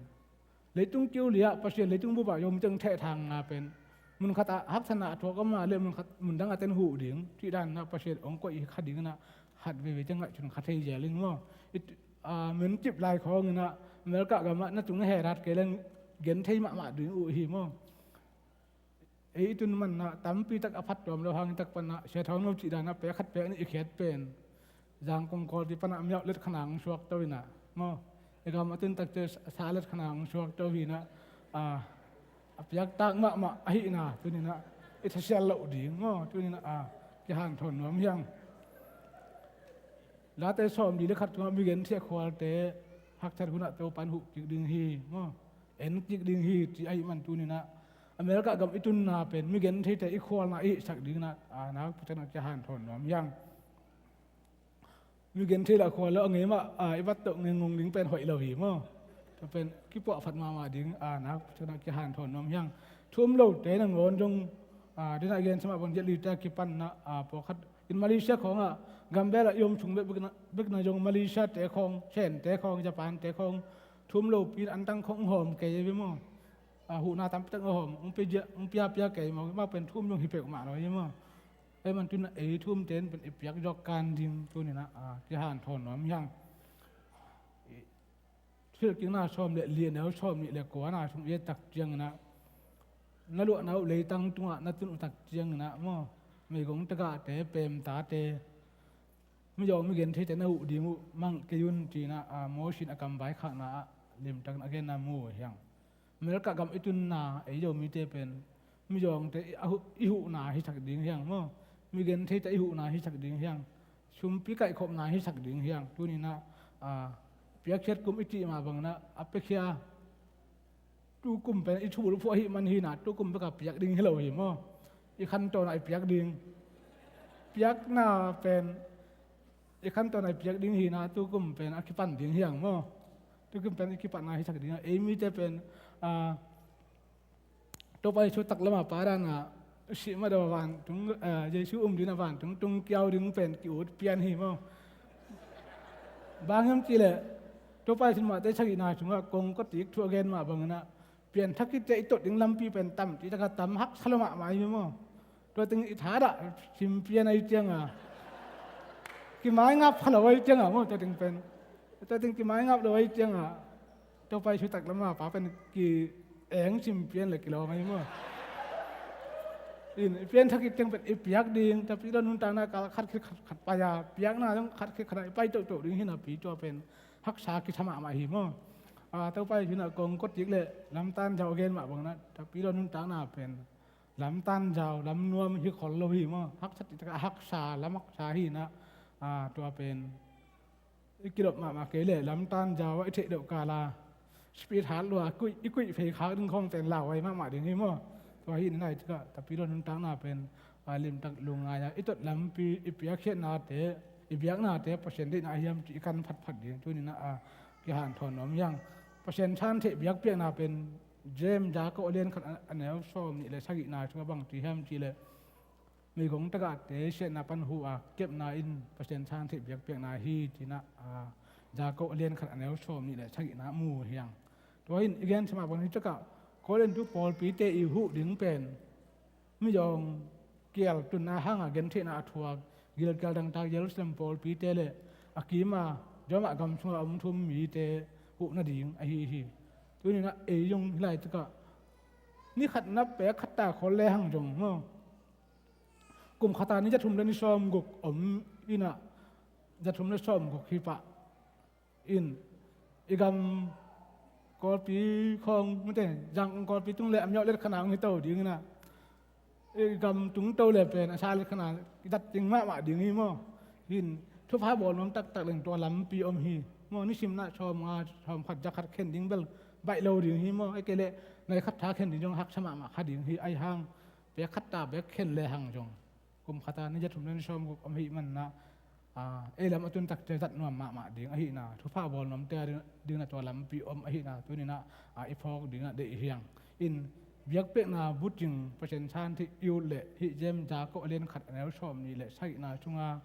leitung kiu liah Pasian leitung bupah Zomite hong thehthangna pen mun khatah haksatna a thuak om a le mun khat, mun dang a ten huh ding cih daninah Pasian hong koih hi kha dinginah khat veivei te ngaihsun kha thei zel in maw? It, a, mencip lai khawnginah America gamah na tung na herat kei leng gen thei mahmah ding uh hi maw? Ei i tun manah tampi tak a phattuam lo hang i tak panah sia thawng lo cih danah pek khat pek nih i khiat pen Zangkong Kawlpi panah miauh let khanang suak to inah maw? I gam a tun takte sa let khanang suak to hinah, a, a piaktak mahmah ahihna tuninah i thasial loh ding maw? Tuninah, a, kihanthawn nuam hiang. Late sawmli le khat tungah migentheih a khualte haksat hunah Topa in huh kik ding hi maw? En kik ding hi, ci ahih man tuninah America gam i tunna pen migentheite i khualna i hihsak dinginah, a, nakpi takinah kihanthawn nuam hiang. Migenthei lah khual lo a ngei mah, a, i vat tawh ngengong ding pen hoih lo hi maw? Tua pen kipuahphat mahmah ding, a, nakpi takinah kihanthawn nuam hiang. Thu um lote nangawn zong, a, dinah gen sa mah bang, giat lite a kipannah, a, pawlkhat in Malaysia khawngah gambel ah i om sung bek, bekna, bekna zong Malaysia te khawng, Sente khawng, Japan te khawng thu um lopi in antang khawng hawm kei ve maw? A, huhna tampi tak a hawm, hong pia, hong piapia kei maw? Mah pen thu um zong hi peuhmah lo hi maw? Ei man tunah ei thu umte in pen i piak zawk kan ding tuninah, a, kihanthawn nuam hiang. Thuhilhkikna sawm le li a neu sawm nih le kuana sung i ettak cianginah na luahna uh leitang tungah na tun uh tak cianginah maw, meigong tagahte, peemtate, mizawng migentheite na huh ding uh mangh kei un, cinah, a, Moses in a kam vaikhakna ah limtakin a genna mu uh hiang. America gam i tunna ei Zomite pen mizawngte i, a huh, i huhna hisak ding hiang maw? Migentheite i huhna hisak ding hiang. Sumpi kaihkhopna hisak ding hiang. Tuninah, a, piakkhiat kum i cih mah banginah a piakhia tu kum pen i thubulphuh ahih man hinah tu kum bekah piak ding hi lo hi maw? I khantawnah i piak ding. Piakna pen i khantawnah i piak ding hinah tu kum pen a kipan ding hiang maw? Tu kum pen i kipatna hisak ding. Ei mite pen, a, Topa Jesu taklam a pa danah sih mah deuh a vantung, a, Jesu um ding a vantung tung kiau ding pen ki-ut pian hi maw? Bang hiam cihleh Topa Jesu mahte sagihna sungah kong kawtik thu a gen mah banginah pianthak hitte i tot ding lampi pen tam cih takah tam haksa lo mahmah hi maw? Tua teng i thadah simpian ahi cianga kimaingap kha lo ahi cianga maw? Tua teng pen, tua teng kimaingap lo ahi cianga Topa Jesu taklam a pa pen ki-eng simpian le kilawm ahi maw? In i pianthak i teng pen i piak ding, tapi lo nuntakna kal khat khit khat, khat pai a, piakna zong khat khit khat a i pai tohtoh ding hi napi tua pen haksa kitha mahmah hi maw? A, Topa Jesu inah kong kawtik le lamtan zau a gen mah banginah tapi lo nuntakna pen lamtan zau, lamnuam hi khol lo hi maw? Haksat i takah haksa, lam haksa hinah, a, tua pen i kilawp mahmah kei leh lamtan zau ah i theih deuh kala speed hat lua kuih, i kuih phei khak ding khawng pen lauhuai mahmah ding hi maw? Tua hi nai takah tapi lo nuntakna pen, a, limtak lungngai a i tot lampi, i piakkhiatnate, i biaknate Pasian deihna hiam cih i kan phatphat ding tuninah, a, kihanthawn nuam hiang. Pasian than theih biakpiakna pen James, Jakob a lian khat a, a neu sawm nih le sagihna sungah bang ci hiam cihleh meigong tagahte siatna pan huh a kepna in Pasian san theih biakpiakna hi, ci-in ah, a, Jakob a lian khat a neu sawm nih le sagihna mu hi hang. Tua in i gen thima bang hi takah Korintu pawlpite i huh ding pen mizawng kial tunna hanga gentheihna a thuak gilkial dangtak Jerusalem pawlpite le a kima Roma gam sunga om thu-um mite huh nading ahi hi. Tuni-in ah ei zong hih lai takah ni khat na pek khat ta khol le hang zong maw, kum khata ni zathum le ni sawmguk om in ah, zathum le sawmguk hi pah in, i gam Kawlpi khawng, mite, Zangkong Kawlpi tung le a miawh let khat na hong hi to ding in ah, i gam tung to le pen a sa let khat na i dat ding mahmah ding hi maw. Hi in thupha bawl nuam taktak leng tua lampi om hi maw. Nisim in ah sawmnga, sawmkhat, zakhat khen ding bel baih lo ding hi maw. Ahih kei leh nai khat tha khen ding zong haksa mahmah kha ding hi. Ahih hang pek khat ta bek khen le hang zong kum khata ni zathum le ni sawmguk om ahih manin ah, a, ei lam a tun takte zat nuam mahmah ding ahihna, thupha bawl nuamte a ding, ding in ah tua lampi om ahihna, tuni-in ah, a, i phawk ding in ah deih hi hang. In biakpiakna bucing Pasian san theih i ut leh hih James, Jakob a lian khat a neu sawm nih le sagihna sunga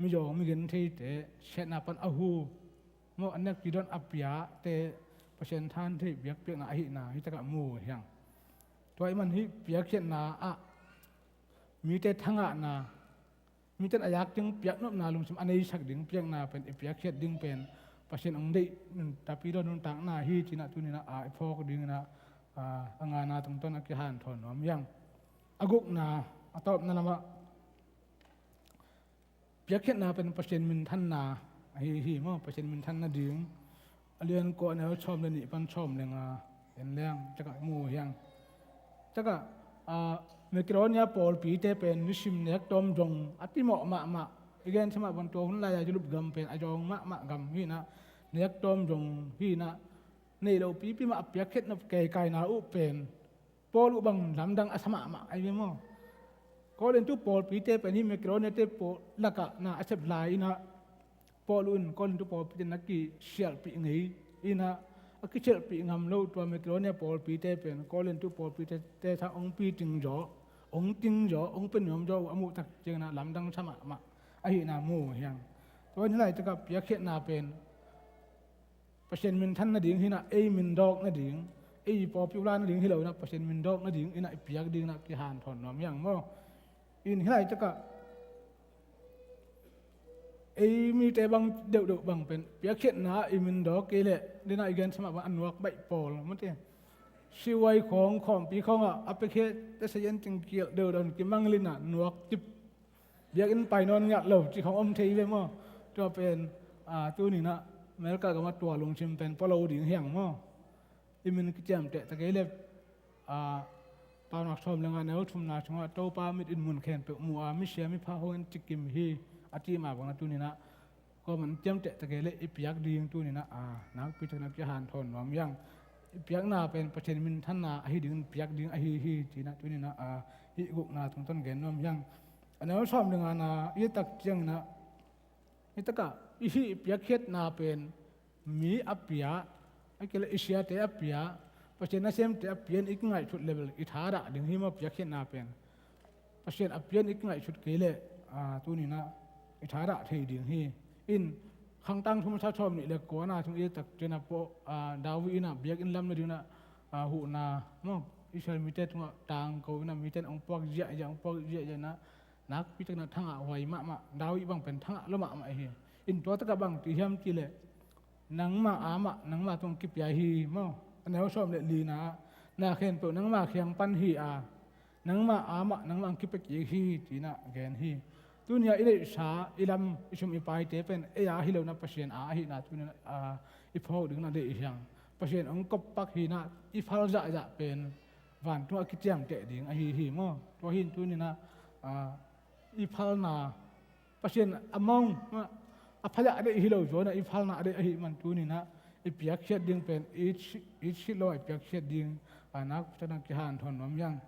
mizawng migentheite siatna pan a huh maw, a nek cidon a piate Pasian san theih biakpiakna ahihna hih takah mu hi hang. Tua ahih man hih piakkhiatna ah mite thangahna, mite in a yak ding piaknopna lungsim a neisak ding piakna pen i piakkhiat ding pen Pasian hong deih nuntakpi dawn nuntakna hi, ci-in ah tuni-in ah, a, i phawk ding in ah, a, a ngana tungtawn a kihanthawn nuam hi hang. A gukna, a tawpna lamah piakkhiatna pen Pasian minthanna ahi hi maw, Pasian minthan nading. A lian kua a neu sawm le nih pan sawm le nga en leng takah mu hi hang. Takah, a, Makedonia pawlpite pen nisim nek tawm zong a timawh mahmah. I gen thima bang tua hun lai-a Europe gam pen a zawng mahmah gam hi in ah, nek tawm zong hi in ah, nei lo pipi mah a piakkhiat nop keikaina uh pen Paul uh bang lamdang a sa mahmah ahi ve maw. Korintu pawlpite pen hih Makedoniate pawl lakah na a sep lai in ah, Paul uh in Korintu pawlpite na kisialhpih ngei in ah, a kisialhpih ngam lo tua Makedonia pawlpite pen Korintu pawlpite sang hong piting zaw, hong ting zaw, hong pia nuam zaw uh a muh tak ciangin ah lamdang sa mahmah ahihna mu hi hang. Tua in hih laitakah piakkhiatna pen Pasian minthan nading hi in ah, ei mindawk nading, ei pawlpi uh la nading hi lo in ah, Pasian mindawk nading in ah i piak ding in ah kihanthawn nuam hi hang maw. In hih laitakah ei mite bang deuhdeuh bang pen piakkhiatna ah i mindawk kei leh, den ah i gen sa mah bang a nuak baih pawl maw te. Siuai khawng, khawmpi khawngah a piakkhiat tesa i en cing kialh deuhdeuh in kimangngilh in ah nuak cip, biakinn pai nawn ngiat lo cih khawng om thei ve maw. Tua pen, a, tuni in ah America gamah tua lungsim pen pua lo ding hi hang maw. I min kiciamteh ta kei leh, a, Paunak sawm le nga neu thumna sungah Topa mit in mun khempeuh mu a, misia mipha hong en cikim hi a cih mah bangin ah tuni in ah kuaman ciamteh ta kei leh i piak ding tuni in ah, a, nakpi takin ah kihanthawn nuam hi hang. I piakna pen Pasian minthanna ahi dingin piak ding ahi hi, ci-in ah tuni in ah, a, hih gukna tungtawn gen nuam hi hang. A neu sawm le ngana i et tak ciangin ah, hih takah i hih piakkhiatna pen mi a pia, ahih kei leh i siate a pia, Pasian nasemte a pia in i kingaihsut leh bel i thadah ding hi maw piakkhiatna pen. Pasian a pia in i kingaihsut kei leh, a, tuni in ah i thadah thei ding hi. In Khangtang thum a neu sawm nih le kuana sung i et tak ciangin ah, a, David in ah biakinn lam nading in ah, a, huhna maw, Israel mite tungah tangko in ah mite in hong puak ziahziah, hong puak ziahziah in ah, nakpi takin ah thangah huai mahmah, David bang pen thangah lua mahmah hi. In tua takah bang ci hiam cih leh, nangma a mah nangma tungah kipia hi maw. A neu sawm le lina ah, na khempeuh nangma kiang pan hi a, nangma a mah nangmah hong kipia kik hi, ci-in ah gen hi. Tuni a i neihsa, i lam, i sum i paite pen ei a hi lo in ah Pasian a ahihna tuni in ah, a, i phawk dingin ah deih hi hang. Pasian hong kop pak hi in ah i phal zahzah pen vantungah kiciamteh ding ahi hi maw. Tua hi in tuni in ah, a, i phalna Pasian a mawng, a, a phalzah a deih hi lo zaw in ah i phalna a deih ahih man tuni in ah i piakkhiat ding pen i it si, i it si lo a i piakkhiat ding, a, nakpi takin ah kihanthawn nuam hi hang.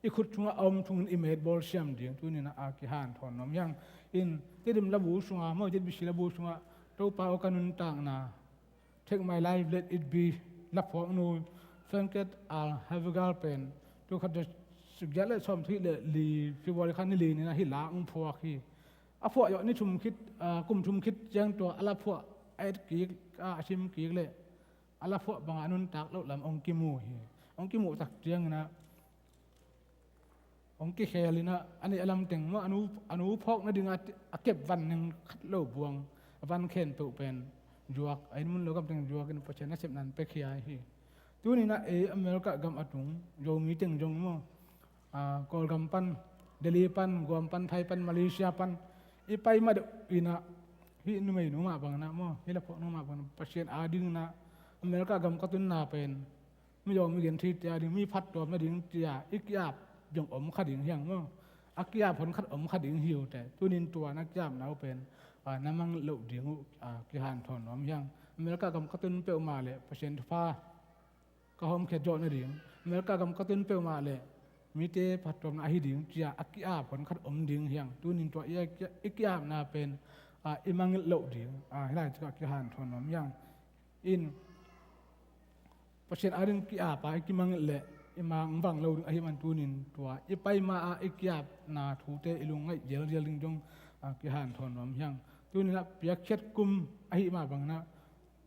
I khut sungah a om sungin i metbawl siam ding tuni in ah, a, kihanthawn nuam hi hang. In Tedim labu sungah maw, Z B C labu sungah Topa aw ka nuntakna, Take My Life, Let It Be laphuaknu Franket R. Havergal pen tul khat za Suk giat le sawm thih le li February kha ni li ni-in ah hih la hong phuak hi. A phuah zawh ni thum khit, aa, kum thum khit ciang tua a la phuah a et kik, aa, a sim kik le a la phuah bangah a nuntak loh lam hong kimu hi. Hong kimuh tak ciangin ah hong kikhel in ah, a neih a lam teng maw, a nu, a nu phawk nading a, a kep van neng khat lo buang, a van khempeuh pen zuak, a inn mun lo gam teng zuak in Pasian nasepna in piakhia hi. Tuni-in ah ei America gam a tung Zomi teng zong maw, aa, Kawlgam pan, Delhi pan, Guam pan, Thai pan, Malaysia pan i pai mah deuh in ah, hih numeinu mah bangin ah maw, hih la phawknu mah bangin ah Pasian adingin ah America gam ka tunna pen mi zawng mi genthei te ading, mi phattuam nading ci-a i ki-ap zong om kha ding hi hang maw. A ki-ap hon khat om kha ding hi uh teh. Tuni-in tua na ki-apna uh pen, aa, na mangngilh loh ding uh, aa, kihanthawn nuam hi hang. America gam ka tun peuhmah leh Pasian thupha ka hawmkhiat zawh nading, America gam ka tun peuhmah leh mite phattuamna ahi ding ci-a a ki-ap hon khat om ding hi hang. Tuni-in tua i, i ki-apna pen, aa, i mangngilh loh ding, aa, hih laitakah kihanthawn nuam hi hang. In Pasian ading ki-ap a i kimangngilh leh i mang vang lo ding ahih man tuni-in tua i pai ma-a i ki-apna thute i lungngaih zelzel ding zong, aa, kihanthawn nuam hi hang. Tuni-in ah piakkhiat kum ahih mah bangin ah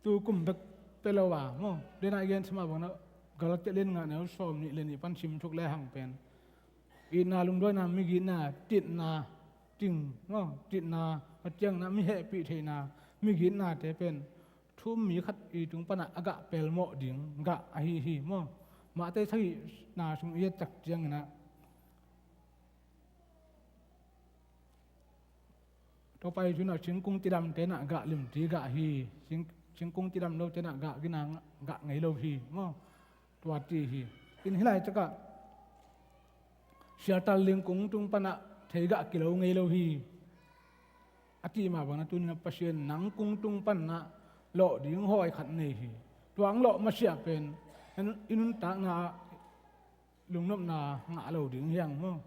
tu kum bek pia lo a maw, den a i gensa mah bangin ah Galatia lian nga neu sawm nih le nih pan sim thuk le hang pen, itna, lungduaina, migitna, titna, ting maw, titna, a ciangin ah mi hehpih theihna, migitnate pen thu-um mi khat i tung panah a gah pelmawh ding gah ahi hi maw. Matthai sagihna sung i et tak ciangin ah Topa Jesu in ah singkung cidamte in ah gah limci gah hi, sing, singkung cidam lote in ah gah gina gah ngei lo hi maw. Tua ci hi. In hih laitakah sialtal ling kung tung panah thei gah kilo ngei lo hi. A cih mah bangin ah tuni-in ah Pasian nang kung tung panin ah lawh ding hawi khat nei hi. Tua hong lawh masiah pen i nuntakna ah lungnopna ngah lo ding hi hang maw.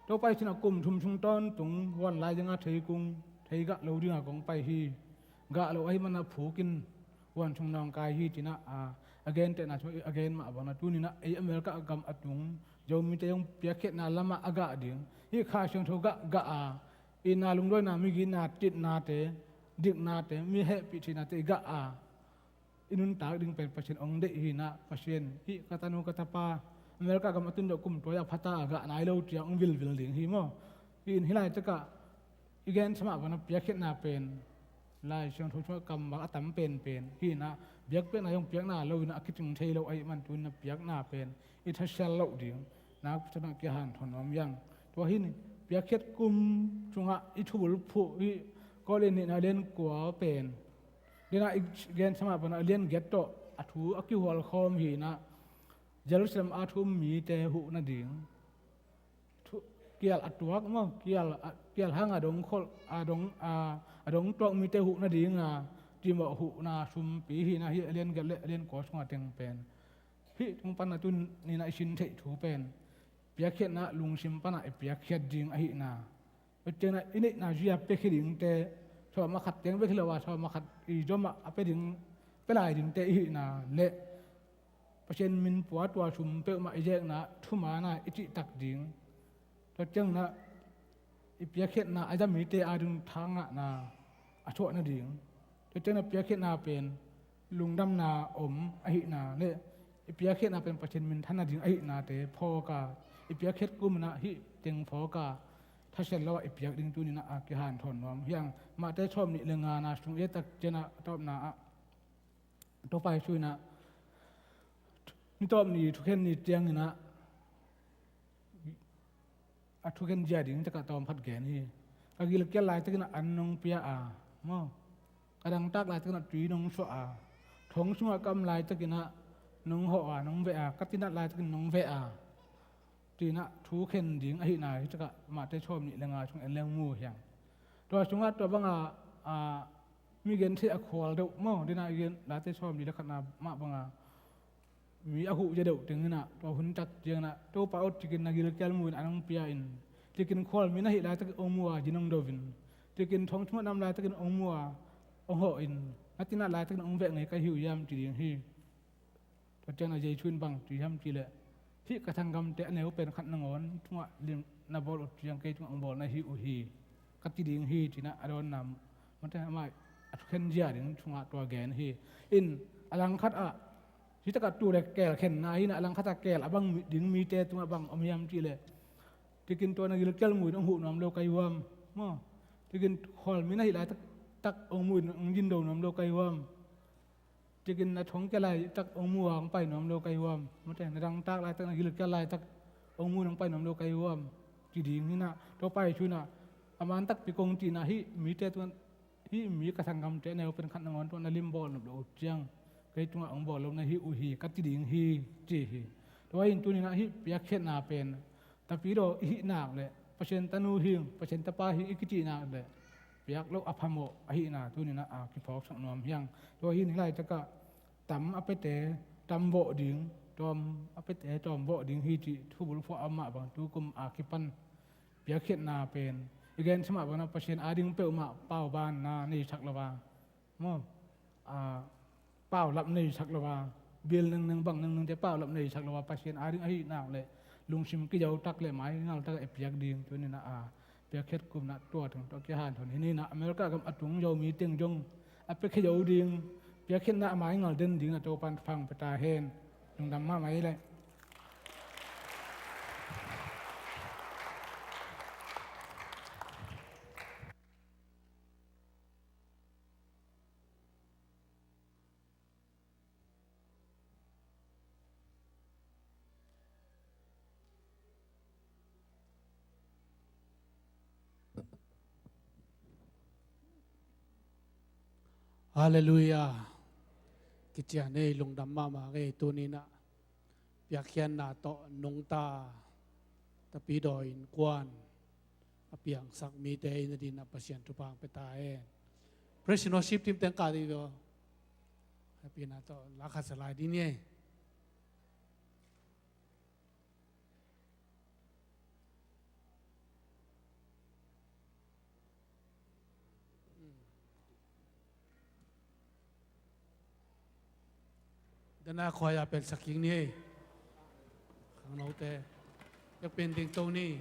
Topa Jesu in ah kum thum sung tawntung huan lai dinga thei kung, thei gah lo dinga kong pai hi. Gah lo ahih manin ah phuk in huan sung nawngkai hi ci-in ah, a, a gentehna sung a gen mah bangin ah tuni-in ah ei America gam a tung Zomite zong piakkhiatna lamah a gah ding, hih Kha Siangtho gah gah a, itna, lungduaina, migitna, titnate, diknate, mi hehpih theihnate i gah a, i nuntak ding pen Pasian hong deih hi-in ah, Pasian hih ka tanu ka tapa America gam a tun deuh kum tuai a phata a gah nai lo ci-a hong vilvil ding hi maw. Hih in hih laitakah i gensa mah bangin ah piakkhiatna pen Lai Siangtho sungah kammal a tam penpen hi-in ah, biakpiakna zong piakna lo-in ah a kicing thei lo ahih man tuni-in ah piakna pen i thasial loh ding nak tua-in ah kihanthawn nuam hi hang. Tua hi-in piakkhiat kum sungah i thubulphuh hih Korin nihna lian kua pen, den a i gensa mah bangin ah lian giat tawh a thu a kihual khawm hi-in ah, Jerusalem a thu-um mite huh nading, thu, kial a tuak maw, kial a, kial hang a dong kholh, a dong, a, a dong tuak mite huh nadinga cimawh huhna sumpi hi-in ah, hih a lian giat le a lian kua sunga teng pen hih tung panin ah tuni-in ah i sin theih thu pen piakkhiatna lungsim panin ah i piakkhiat ding ahihna, tua ciangin ah i neihna zui-a piakhia dingte, sawm ah khat teng bek hi lo a, sawm ah khat i zom ah a pia ding, pia lai dingte i hihna le Pasian min pua tua sum peuhmah i zekna thuman a i cihtak ding. Tua ciangin ah i piakkhiatna a za mite ading thangahna a suah nading. Tua ciangin ah piakkhiatna pen lungdamna om ahihna le i piakkhiatna pen Pasian minthan nading ahihnate phawk a, i piakkhiat kumin ah hih teng phawk a, thasial lo-ah i piak ding tuni-in ah a kihanthawn nuam hi hang. Matthai sawm nih le ngana sung i et tak ciangin ah a tawpna ah Topa Jesu in ah ni tawp ni thukhen ni ciangin ah a thukhen zia ding takah tawm khat gen hi. Ka gilkial laitakin ah an nong pia a, maw, ka dangtak laitakin ah tui nong suah a, thong sungah ka om laitakin ah nong hawh a, nong veh a, ka tinat laitakin nong veh a, ci-in ah thukhen ding ahihna hi takah Matthai sawm nih le nga sung en leng mu hi hang. Tua sungah tua banga, a, mi genthei a khual deuh maw, den a i gen, Late sawm nih le khatna mah banga mi a huh zia deuh tengin ah tua hun tak ciangin ah Topa aw, tikin na gilkial mu-in an hong pia in, tikin khualmi na hih laitakin hong mu a, zin hong do in, tikin thong sungah na om laitakin hong mu a, hong hawh in, na tinat laitakin hong veh ngei ka hi uh hiam ci ding hi. Tua ciangin ah Jesu in bang ci hiam cih leh, Hih ka sanggamte a neu pen khat nangawn tungah lim na bawl uh ciang kei tungah hong bawl na hi uh hi, ka ci ding hi, ci-in ah a dawnna, mate, amah a thukhen zia ding sungah tua gen hi. In a langkhat ah, hi takah tu le keel khenna hi-in ah, a langkhat ah keel a bang mi, ding mite tungah bang om hiam cih leh, tikin tua na gilkial mu-in hong huh nuam lo ka hi uam, maw? Tikin khualmi na hih laitak, tak hong mu-in hong zin do nuam lo ka hi uam? Tikin na thong kia laitak hong mu a hong pai nuam lo ka hi uam? Mate, na dangtak laitak, na gilkial laitak hong mu-in hong pai nuam lo ka hi uam? Ci ding hi-in ah, tua pai thu-in ah, a man takpi kong cih-in ah, hih mite tungah, hih mi ka sanggamte a neu pen khat nangawn tungah na lim bawl nop loh uh ciang kei tungah hong bawl lo na hi uh hi, ka ci ding hi, ci hi. Tua hi-in tuni-in ah hih piakkhiatna pen, tapidaw i hih nak leh, Pasian tanu hing, Pasian tapa hing i kicih nak leh, piak loh a phamawh ahihna tuni-in ah, a, kiphawksak nuam hi hang. Tua hi-in hih laitakah tam a piate tam vawh ding, tawm a piate tawm vawh ding hi cih thubulphuh a om mah bang, tukum a kipan piakkhiatna pen i gensa mah bangin ah Pasian ading peuhmah paubanna neisak lo a, maw? A, paulap neisak lo a, bil nengneng bang nengnengte paulap neisak lo a, Pasian ading ahih nak leh lungsim kizo tak leh maingal takah i piak ding tuni-in ah, a, piakkhiat kumna tua teng tawh kihanthawn hi-in ah, America gam a tung Zomi teng zong a piakkhiat zo ding, piakkhiatna a maingal den ding na Topa'n thupha hong pia ta hen. Lungdam mahmah ei leh. Halleluiah. Kician ei, lungdam mahmah ei, tuni-in ah piakkhiatna tawh nungta, tapidaw innkuan a piangsak mite in a dingin ah Pasian thupha hong pia ta hen. Praise and worship team teng kah dih veh aw. Hehpihna tawh la khat sa lai dih ni ei. Dana khuaia pelsak kik ni ei. Khangnote, biakpen ding to ni.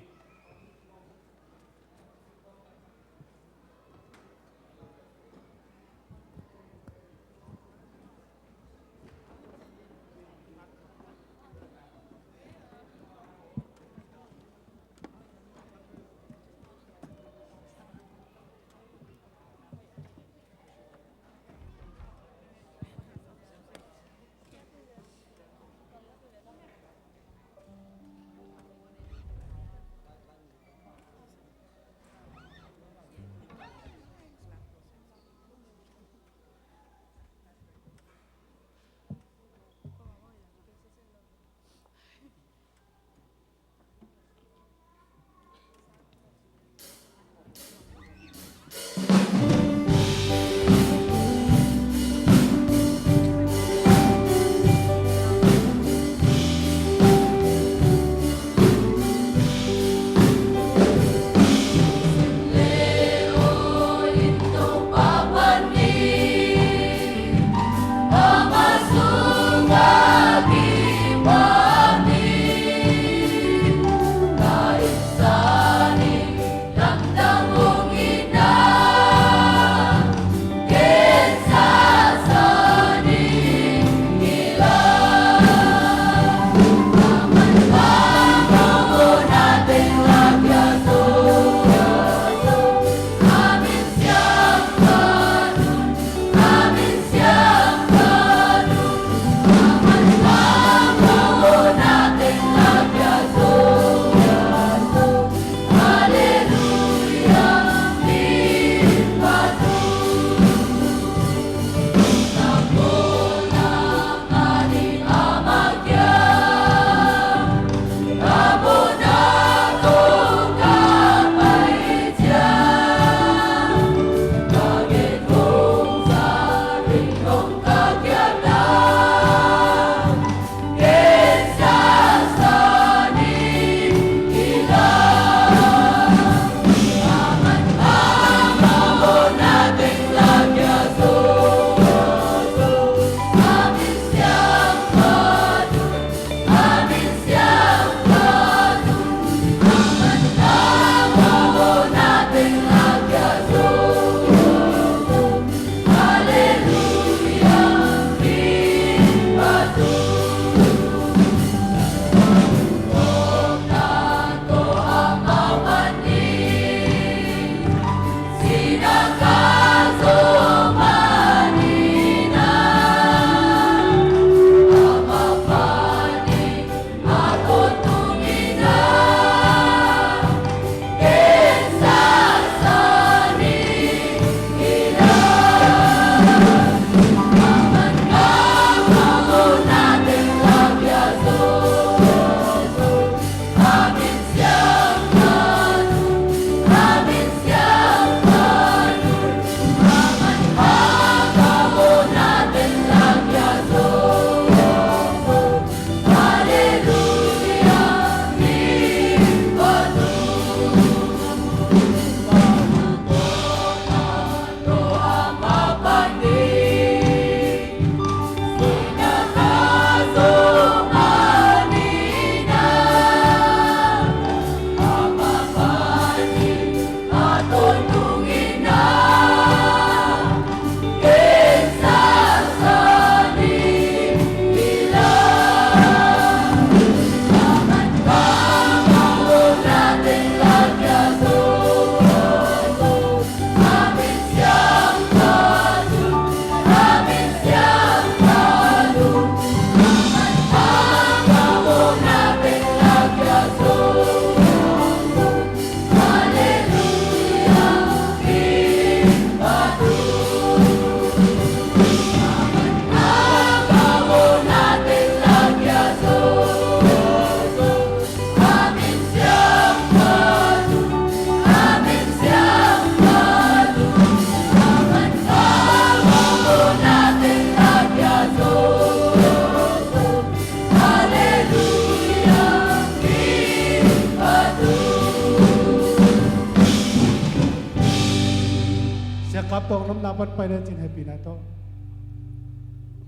Tawng namna pan pai lecin hehpihna tawh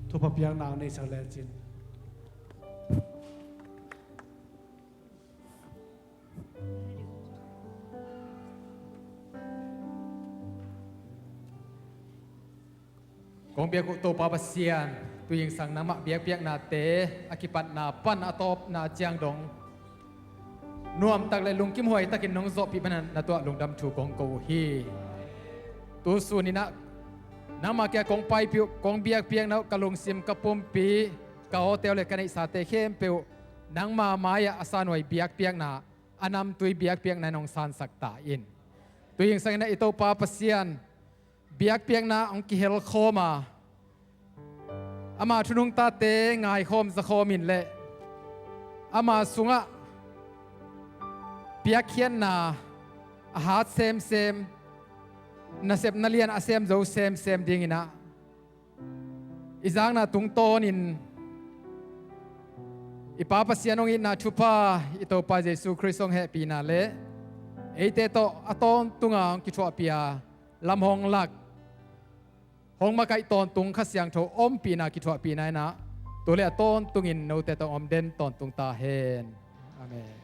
thupha piakna ang neihsak lecin. Kong biak uh Topa Pasian, tu zingsang nangmah biakpiaknate a kipatna pan a tawpna ciang dong nuamtak le lungkimhuai takin nong zawhpih manin na tuah lungdam thu kong ko uh hi. Tu sun in ah nangmah kiang kong paipih uh, kong biakpiakna uh, ka lungsim, ka pumpi, ka awte uh le ka neihsate khempeuh uh nangma mai-ah a sanhuai biakpiakna, a namtui biakpiakna in hong sansak ta in. Tu zingsang in ah i Topa Pasian, biakpiakna hong kihelkhawm a, ama thu nungtate ngaikhawm zakhawm in le ama sungah piakkhiatna a hat semsem, nasepna lian a sem zo semsem dingin ah i zakna tungtawnin i Pa Pasian hong itna thupha, i Topa Jesu Khrist hong hehpihna le eite tawh a tawntunga hong kithuahpih a, lam hong lak, hong makaih tawntung Kha Siangtho ompihna kithuahpihna in ah tu le a tawntungin note tawh hong om den tawntung ta hen. Amen.